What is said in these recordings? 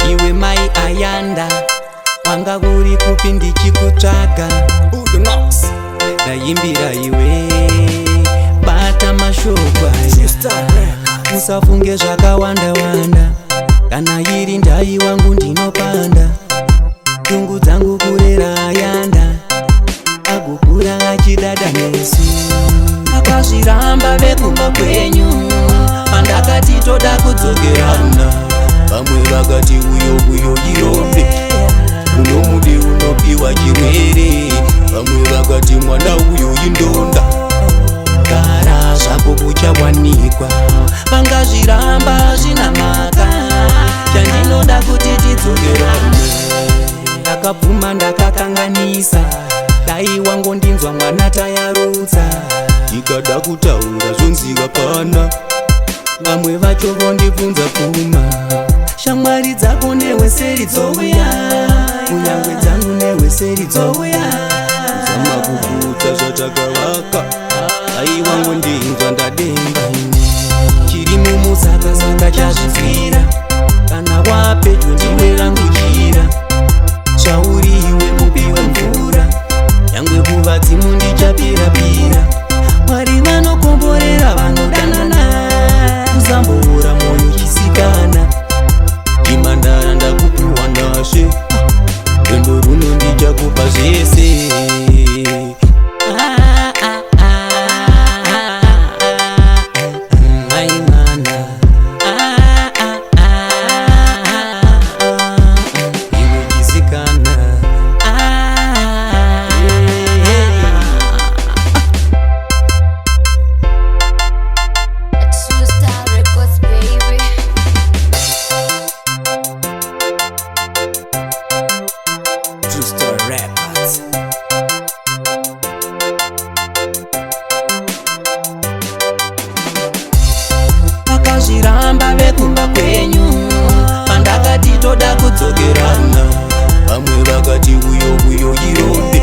Iwe mai Ayanda, wanga uri kupi ndichikutsvaga? Ndaimbira iwe, bata mashoko aya, usafunge zvakawanda wanda. Kana iri ndai wangu ndinopanda tungu dzangu kurera Ayanda agokura achidada nesu. Akazviramba vekumba kwenyu pandakati toda kudzokerana. Vamwe vakati uyo uyo irombe, unomude unopiwa chirwere. Vamwe vakati mwana uyo indonda. Gara zvako, kuchawanikwa. Vangazviramba zvina mhaka, chandinoda kuti tidzokerane. Ndakabvuma ndakakanganisa, dai wangondinzwa mwana tayarutsa. Tikada kutaura zvonzika pana. Vamwe vacho vondibvunza pfuma, shamwari dzako neweseri dzouya, kunyangwe dzangu neweseri dzouya. Zama kuputsa zvatakavaka. Aiwangondinzwa ndademba ine chiri mumusakasaka chazvinzwira. Kana wapedyo ndiwe rangu jira, zvauri iwe mupi wemvura, nyangwe kuvadzimu ndichapirapira. Mwari vanokomborera vanodanana, usamboora mwoyo chisikana. Chimandara ndakupiwa nashe, rwendo runo ndichakupa zvese. Ah, ah, ah, ah, ah, ai mwana. Ah, ah, ah, ah, ah, Iwe chisikana. Ah. Two Star Records, baby. True Star Records. Akazviramba vekumba kwenyu pandakati toda kudzokerana. Vamwe vakati uyo uyo irombe,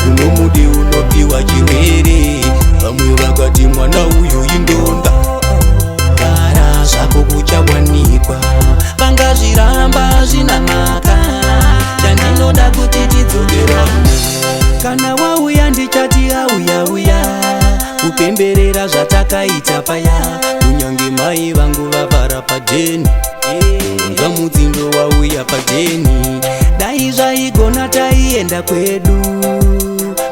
unomude unopiwa chirwere. Vamwe vakati mwana uyu indonda. Gara zvako, kuchawanikwa. Vangazviramba zvina mhaka, chandinoda kuti tidzokerane. Kana wauya ndichati auya uya kupemberera zvatakaita paya. Kunyange mai vangu vavhara padheni, unzwa mudzindo wauya padheni. Dai zvaigona taienda kwedu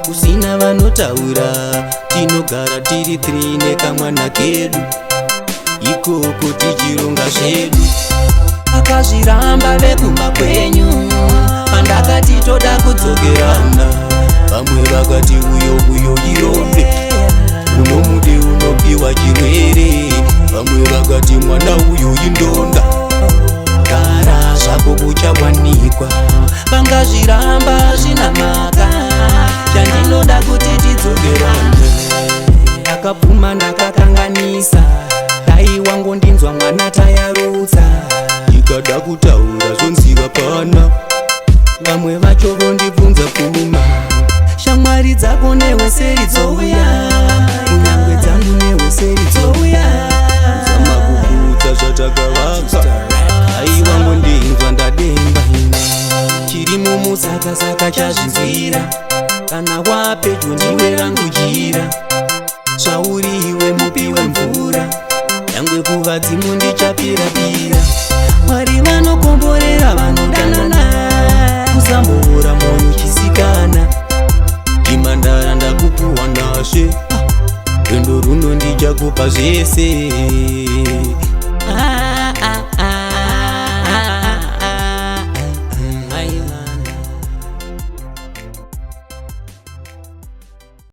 kusina vanotaura, tinogara tiri 3 nekamwana kedu ikoko tichironga zvedu. Akazviramba vekumba kwenyu pandakati toda kudzokerana. Vamwe vakati uyo uyo irombe, unomude unopiwa chirwere. Vamwe vakati mwana uyu indonda. Gara zvako, kuchawanikwa. Vangazviramba zvina mhaka, chandinoda kuti tidzokerane. Ndakabvuma ndakakanganisa, dai wangondinzwa mwana tayarutsa. Tikada kutaura zvonzika pana. Vamwe vacho vondibvunza pfuma, shamwari dzako neweseri dzouya, kunyangwe dzangu neweseri dzouya. Zama kuputsa zvatakavaka. Aiwangondinzwa ndademba ine chiri mumusakasaka chazvinzwira. Kana wapedyo ndiwe rangu jira, zvauri iwe mupi wemvura, nyangwe kuvadzimu ndichapirapira. Mwari vanokomborera vanodanana, usamboora mwoyo chisikana. Chimandara ndakupiwa nashe, rwendo runo ndichakupa zvese. Ah.